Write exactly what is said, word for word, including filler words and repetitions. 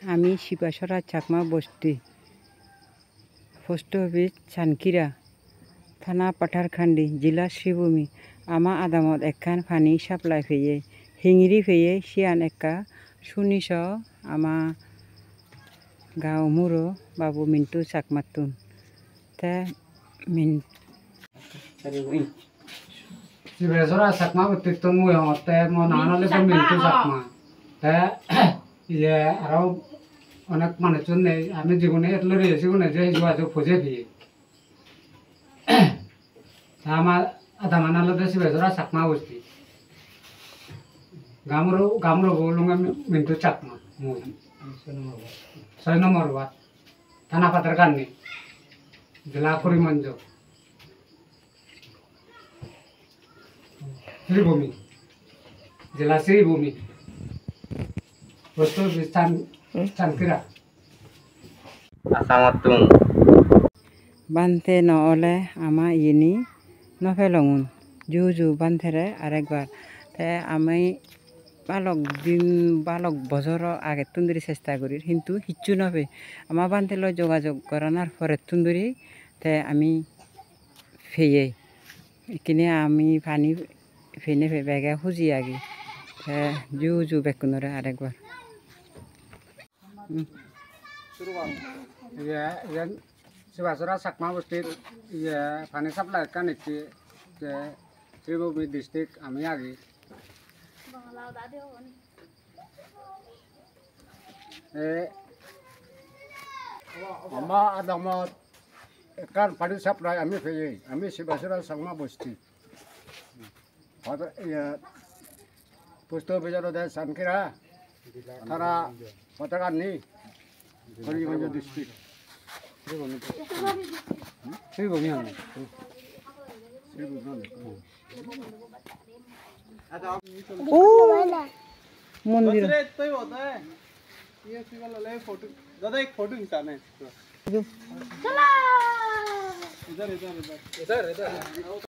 Ami Sibasora Chakma Bosti, Post Office Chankira, Thana Patharkandi, Jila Sribhumi. Ama adamot ekkan pani supply peye, hingiri peye, siyan ekka suni so ama gao muro Babu Mintu Chakmattun. Te min Sibesora Chakma Bostittun mui hongotte, mo nangan olode Mintu Chakma. Te iye aro onek manuchun nei, ami jigune et lori sigune je hiju aju puje piye. Te ama adaman olode Sibesora Chakma Bosti. Gamro, gamro bo olonge Mintu Chakma mui. Soi nombor ward. Thana Patharkandi, Jila Karimganj. Sribhumi, Jila Sribhumi. Post Office Chan-, Chankira. Assamottun. Bhante no ole ama iyeni no pelongun. Ju ju Bhantere arekbar. Te ami balok din, balok bojoro agettun duri chesta gurir, hintu hissu no pei. Ama Bhante loi jogajog goranar porettun duri te ami peyei. Ekkene ami pani peinei pei bege huji agi. Te ju ju bekkunore arekbar. Hmm. Iye, iyen Sibasora Chakma Bostir, iye, pani supply ekkan ecche, je Sribhumi district ami agi. E, ama adamot ekkan pani supply ami peyei, ami Sibasora Chakma Bosti. Hot-, iya, post office olode Sankira, Thana Patharkandi, Karimganj district. Sribhumi. Sribhumi. ओ मंदिर। दादा, एक फोटो खिंचाना है। इधर, इधर, इधर। इधर, इधर।